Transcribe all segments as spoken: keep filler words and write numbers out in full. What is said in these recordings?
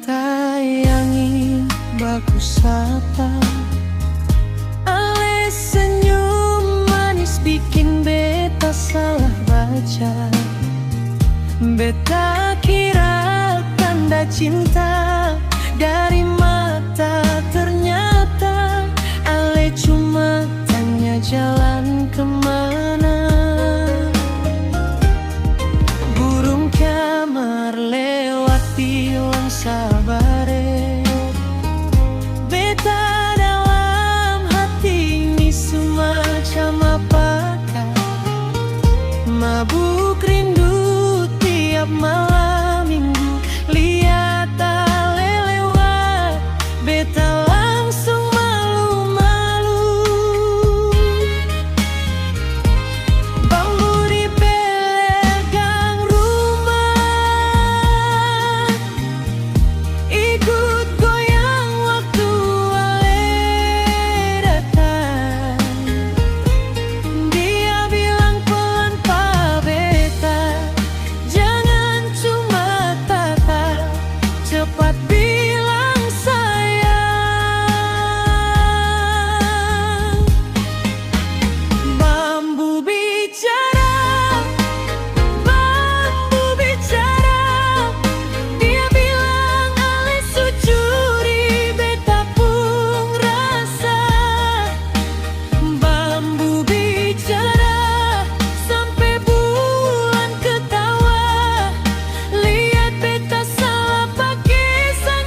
Tayangi baku sapa, ale senyum manis biking beta salah baca. Beta kira tanda cinta dari mata, ternyata ale cuma tanya jalan kemana. Burung kamar lewat bilang sabar e. Beta dalam hati ini semacam apakah? Mabuk rindu tiap malam minggu, lia talelewat, beta langsung malu-malu. Bambu di belagang rumah, ikut goyang waktu ale datang. Dia bilang pelan pa beta, jangan cuma tatap, cepat bilang sayang. Bambu bicara, bambu bicara, dia bilang ale su curi beta pung rasa. Bambu bicara, sampe bulan ketawa, liat beta salah pake sa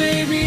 baby,